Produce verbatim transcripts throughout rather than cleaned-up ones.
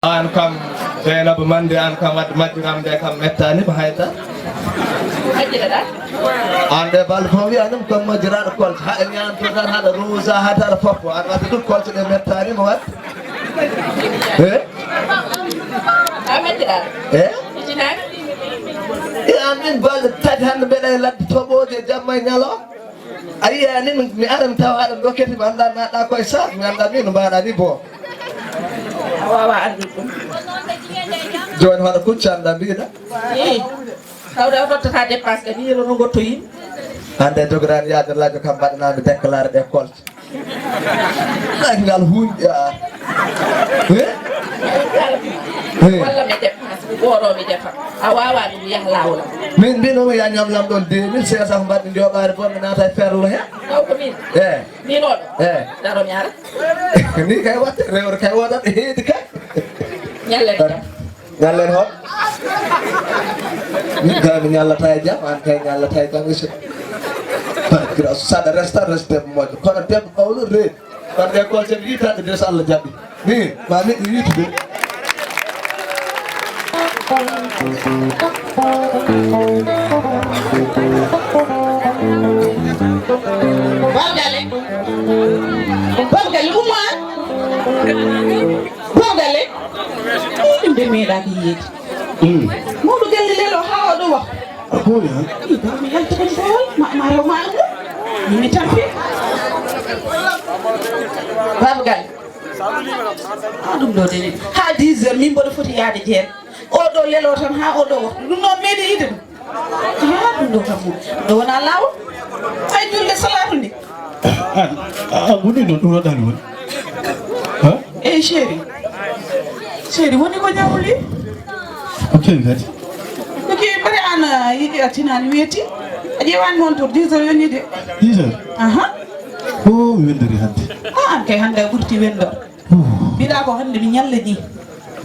Aan kam, Zeynaba Mande, aan kam, wadde majjiraam nde kam mettaani ma hay dara. Majjiraɗa? Aan ɗe balɗe fof wiyanum kam majjiraaɗo Kolce. Haɗa ñaanto tan, haɗa ruusa, haɗa, haɗa foppo. Aan wadde ɗum Kolce ɗe mettaani ma wadde. Eh? A majjiraaɗo? Eh? Ijinaani? E aan min balɗe tati hannde mbeɗa e ladde toɓooje jamma e ñalawma. A yiyani mi, mi ara mi tawa aɗa dokkete, mi annda naɗɗa koye sac, mi annda ni no mbaɗa ni bo. A wawa andude ɗum. Joni hono kuccanɗa mbiɗa. Ii. Tawde o tottata dépense kadi yelono gotto yimɓe. Hande jogorani yaade radio kam mbaɗanami déclaré ɗe Kolce. Ay ngal hunde a. Eh? Eh. Walla mi dépense, mi ɓooro mi defa. A wawa ɗum yaha lawol. Min mbinomi ya ñamlam ɗon deux mille cinq cents mbaɗmi joɓaade fof mi naata e ferlo he. Taw ko min? Eh. Min oɗo? Eh. Daro mi ara. Ni kay watte rewre kay wodat e heedi kay. Ñalle jam. Ñallen hon? Min kay mi ñallata e jam, an kay ñallata e jam aussi. Saɗa resta, resta debbo moƴƴo. Kono debbo ɓawlo reedi. Kono ɗe Kolce mi yitande de so Allah jaɓi. Ni, ma neɗɗo yitude. Babgale. Babgale, umma. Babgale. Ɗum de meeɗaaki yiyeede. Mm. Mawɗo galle lelo haa oɗo waktu. A ɓooyi han? Ii, ba mi yalta ɗum boowal, ma, ma rew ma anndu. Min mi tampi. Babgal. Haa ɗum ɗo de. Haa dix heures, min mboɗo foti yaade jeere. Oɗo lelo tan haa oɗo waktu. Ɗum noon meeɗi yiide ɗum. Haa ɗum ɗo kam ɗum. Ɗo wonaa laawol. Hay julde salaatu nde. An, a, a woni noon ɗum waɗani woni. Ha? Eyi, chéri. Chéri, woni ko ñawli? Ok, kadi. Ok, mbare an, a yiɗi a tinaani weeti. A ƴeewani montor, dix heures yoni de. Dix heures? Aha. O, mi wendori hannde. Ah, an kay hannde a ɓurti wendor. Mbiɗa ko hannde mi ñalla ni.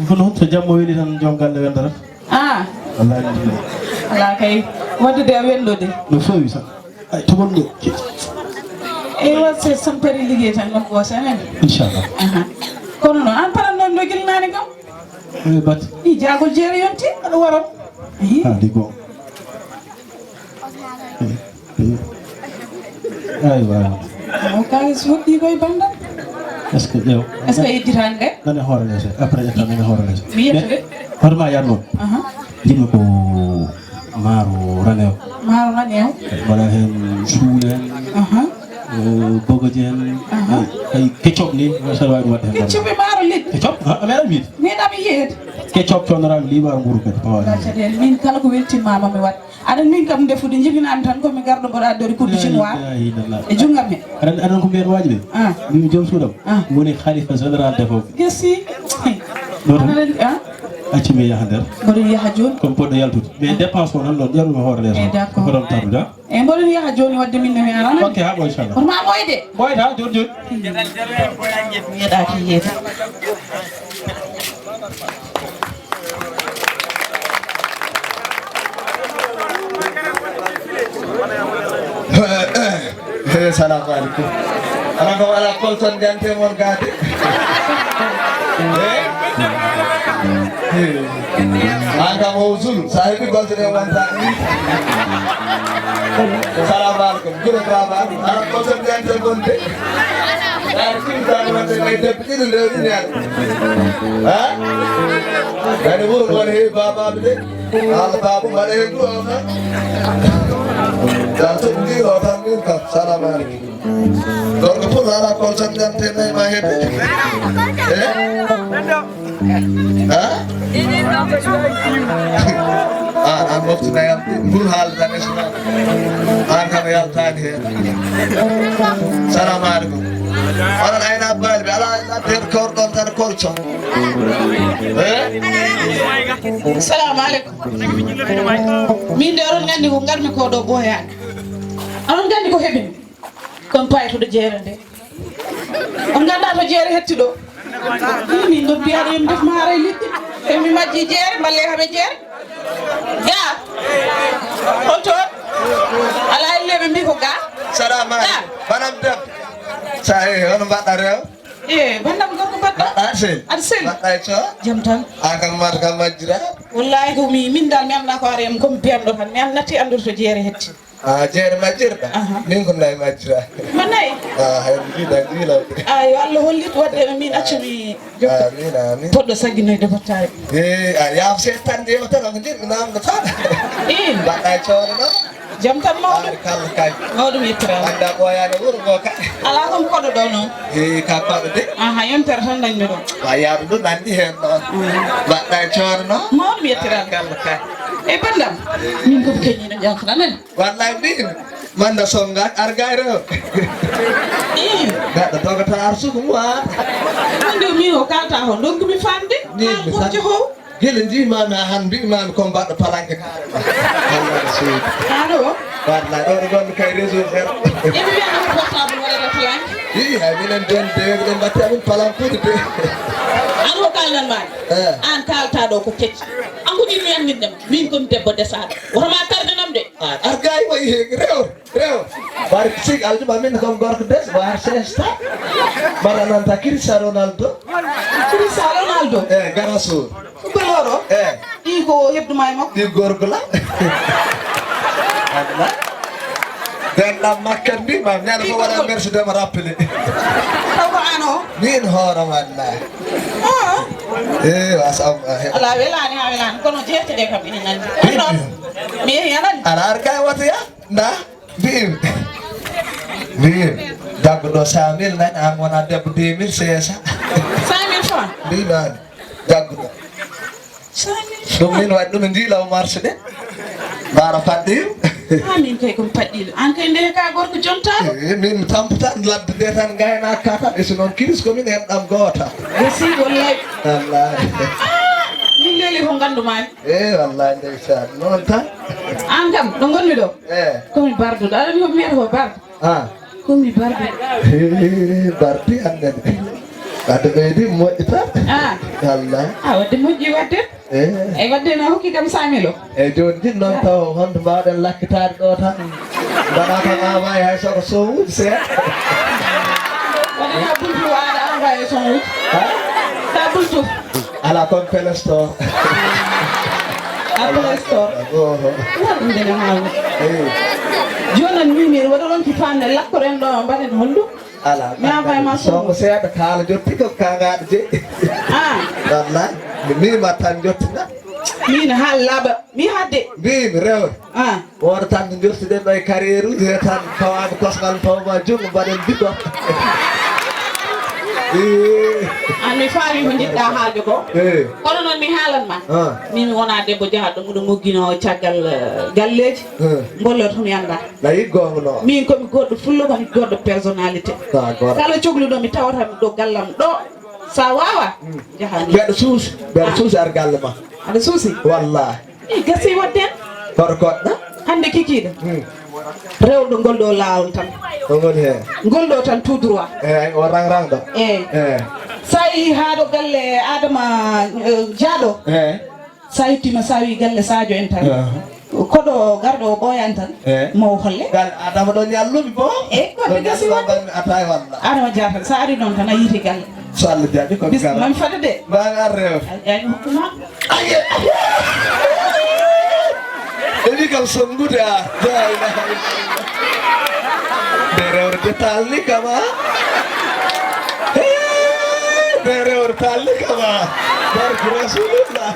Kono so jamma weli tan joom galle wendorata. Ah. Wallahi. Ala kay. Wadde de a wendo de. No feewi sax. Ay, to gonɗo. Eyi, waɗ se sampari liggey tan nokku o senen. Inchallah. Aha. Kono noon, an paran noon no gilnaani kam? Eyi, bat. Ɗi jaagol jeere yonti, aɗa wara. Eyi. Ah, ɗi goo. Eyi, eyi. Aywa. O kaalis woɗɗi koye banndam. Est-ce que ƴeew? Est-ce que a yedditaani de? Nane hoore lees. Après, ƴetta nane hoore lees. Mi yetta de. Mais, hoto ma yar noon. Aha. Jiɗmi ko maaro ranewo. Maaro ranewo. Mbaɗa heen suuɗi en. Aha. Eh, bogoji en. Aha. Ay, ay, ketchup ni, saɗa waawi ɗum waɗde heen. Ketchup e maaro leɗɗi? Ketchup, ha, a meeɗaa wiide? Meeɗaa mi yiyeede. Ketchup coonoraami liimaaro nguru kadi, pawaani. Alaa caɗeele. Min kala ko weltinmaama mi waɗ. Aɗa min kam ndefude, jibinaami tan ko mi garɗo mboɗo addori kuddu chinois. La ilaha illallah. E junngam he. Aɗa, aɗa ko mbiyen waaji ɓe? Ah. Min joom suudam. Ah. Woni khalifa général defooɓe. Gesi. Ɗo tan. Aɗa, ah. Accu mi yaha nder. Mboɗo yaha jooni. Ko mi poɗɗo yaltude. Mais dépense o nan ɗon, ƴeewmi hoore lees. Eh, d'accord. Ko ɗon tardude, ah. E mboɗon yaha jooni wadde min ne mi arana. Ok, haa ɓooy, inchallah. Kono ma ɓooyde. Ɓooyde, haa jooni jooni. Mi yeɗaaki yeede. He, salamu aleykum. Ala ko wala kolton jante mon gaade. He? He. An kam o usul, sa heɓi golte ɗe wonta ni. Salamu aleykum. Gure baba, ala goto biyante bonde. Ɗan kintan wonde kay debbi ɗiɗi lewɗi ñaade. Ha? Kadi wuro mon heewi babaɓe de. Alla baba mbaɗa hen du'a o tan. Dan so ɗiɗo tan min kam. Salamu aleykum. Donc pour ala goto biyante nayi ma hedde. Eh? Ha? Ah, an moftinayam ngol haala tan e suma. An kam yaltaani heen. Salamu aleykum. Onon aynaaɓe baali ɓe alaa ladde heen kawruɗon tan kolco. Eh? Salamu aleykum. Min de oɗon nganndi ko ngarmi ko ɗo ɓooyaani. Oɗon nganndi ko heɓimi. Kon paytuɗo jeere nde. On nganndaa to jeere hetti ɗo. Ii, min ɗo mbiyaɗo yo mi def ma haray liɗɗi. E mi majji jeere, mballe kam e jeere. Ga. Hol toon? Alaa elle ɓe mbii ko ga. Salamu aleykum. Ga. Banam debbo. Sa e, hono mbaɗɗa rew? E bandam gorko mbaɗɗa? Mbaɗɗa sel. Aɗa sel? Mbaɗɗa e coo? Jam tan. A kam mata kam majjira? Wallahi ko mi, min dal mi annda ko are am, ko mi biyamɗo tan. Mi annda natti andude to jeere hetti. A jeere majjirɗa? Aha. Min ko nayi majjira. Ma nayi? A hay jiiɗa jiilaw. A yo Allah hollit wadde no min accu mi jokka. Amin, amin. Poɗɗo sagginoyde battari. E a yaaf seeɗa tan de yewtere ko jiɗmi namdo tan. In. Mbaɗɗa e coono no? Jam tan mawɗo. Ar kala kay. Mawɗum yettirama. Anda ɓooyaani wuro ngo kay. Alaa ko mi koɗo ɗo noon. E ka koɗo de. Aha, yontere tan dañmi ɗo. Wa yaadu ɗum nanndi heen ɗo. Mm. Mbaɗɗa e coono no? Mawɗum yettirama. Ar kala kay. E bandam. Min ko keñino jam ko nanen. Wallahi mbimi. Manda songa ar gayro. Ii. Gaɗa dogata ar suku mo ar. Ɗum ɗo min o kalta ho ndongu mi famde. Min mi gorjo ho. Gila njiimaami a han mbiimaami ko mbaɗɗo palanke kaare ma. Allah no suuɗi. Ano? Wallahi ɗo ɗo gonmi kay réseau zéro. Emi wiya ko portable waɗata palanke. Ii hay minen jon deweɓe ɗen mbatte amin palankude de. Ano kalnan ma. Eh. An kalta ɗo ko kecci. An ko ɗin mi anndinde ma. Min ko mi debbo desaɗo. Woto ma tardinam de. Ah, ar gay wayi he rew, rew. Bar sik aljuma min kam gorko des, bar sesta. Bara nanta Cristiano Ronaldo. Cristiano Ronaldo. Eh, garaso. Footballeur o? Eh. Ɗi ko heɓduma e makko? Ɗi gorko la. Allah. Den ɗam makkat mbi ma, ñande ko waɗa Mercedes ma rappelé. Taw ko an o? Min hoore wallahi. Ah. Eh, wasa am, ah, he- Ala welani ha welani, kono jeerte de kam ina nandi. Ɗum ɗon, mi yehi a nani? Ala ar kay wata ya. Nda, mbimi. Mbimi. Jagguɗo cent mille nani, an wona debbo deux mille cinq cents. Cent mille francs? Mbimi an. Jagguɗo. Cent mille francs? Ɗum min waɗi ɗum e ndi law marché de. Mbaɗa paɗɗiiɗo. Ha min kay ko mi paɗɗiiɗo. An kay nde ka gorko jontaɗo. Eh, min mi tampata ladde nde tan ngaynaaka ka tan. E so noon kiris ko min en ɗam goota. Gasi wallahi. Wallahi. Ah, min leeli ko nganndu maani. Eh, wallahi ndeysaan. Noon tan. An kam, ɗo ngonmi ɗo. Eh. Ko mi barduɗo. Aɗa anndi ko mi wiyata ko bardo? Ah. Ko mi barduɗo. Hee, bardi annde. Wadde ɓeydi moƴƴi tan. Ah. Wallahi. Ah, wadde moƴƴi wadde. Eh. Eyi, wadde no hokki kam cent mille o. Eyi, jooni jin noon taw honto mbaawɗen lakkitaade ɗo tan. Mbaɗa tan envoyé hay soko sowuji seeɗa. Waɗata bultu aɗa envoyé sowuji. Ha? Sa bultu. Ala kon Play Store. A Play Store. Oho. Ɗum ɗum dene haawi. Eyi. Jooni noon min mi waɗa ɗon ki faamde lakkoren ɗo mbaɗen honɗum? Ala. Mi envoyé ma songo seeɗa kaala jotti ko kangaaɗo je. Ah. Wallahi. Mi miima tan jottina. Min haal laaɓa. Mi hadde. Mbimi rewde. Ah. Wooto tan no njottuɗen ɗo e carrière uji he tan pawaami kosngal pawma junngo mbaɗen bidɗo. Ee. An mi faami ko njiɗɗa haalde ko. Ee. Kono noon mi haalan ma. Ah. Min mi wona debbo jahaɗo muɗo mogginoo caggal eh, galleeji. Eh. Mbolloto mi annda. Nayi gonga noon. Min komi goɗɗo fullo komi goɗɗo personnalité. Ka goɗɗo. Kala cogluɗo mi tawata mi ɗo gallam ɗo. Sa wawa. Mm. Jahani. Mbeɗa suusi, mbeɗa suusi ar galle ma. Aɗa suusi? Wallahi. I gasi wadden. Koɗo koɗɗo. Hande kikiɗo. Hmm. Rewɗo ngol ɗo laawol tan. Ko ngoni heen? Ngol ɗo tan tout droit. Eyi, o rang rang ɗo. Eyi. Eyi. Sa yi haa ɗo galle Adama eh, Jaaɗo. Eyi. Sa yettima sa wi galle Sadio en tan. Aha. Koɗo garɗo o ɓooyani tan. Eyi. Mo holle. Gal Adama ɗo ñallumi bo. Eyi, ko ɗo gasi wadde. Atay walla. Adama Jaaɗo tan sa ari noon tan a yiti galle. So Allah jaɓi ko bis kala. Man fada de. Mbawi arre o. Ay ay hokkuma. Aye. Ewi kam songude a. La ilaha illallah. Nde rewre de talni kama. Nde rewre talni kama. Barki rasulullah.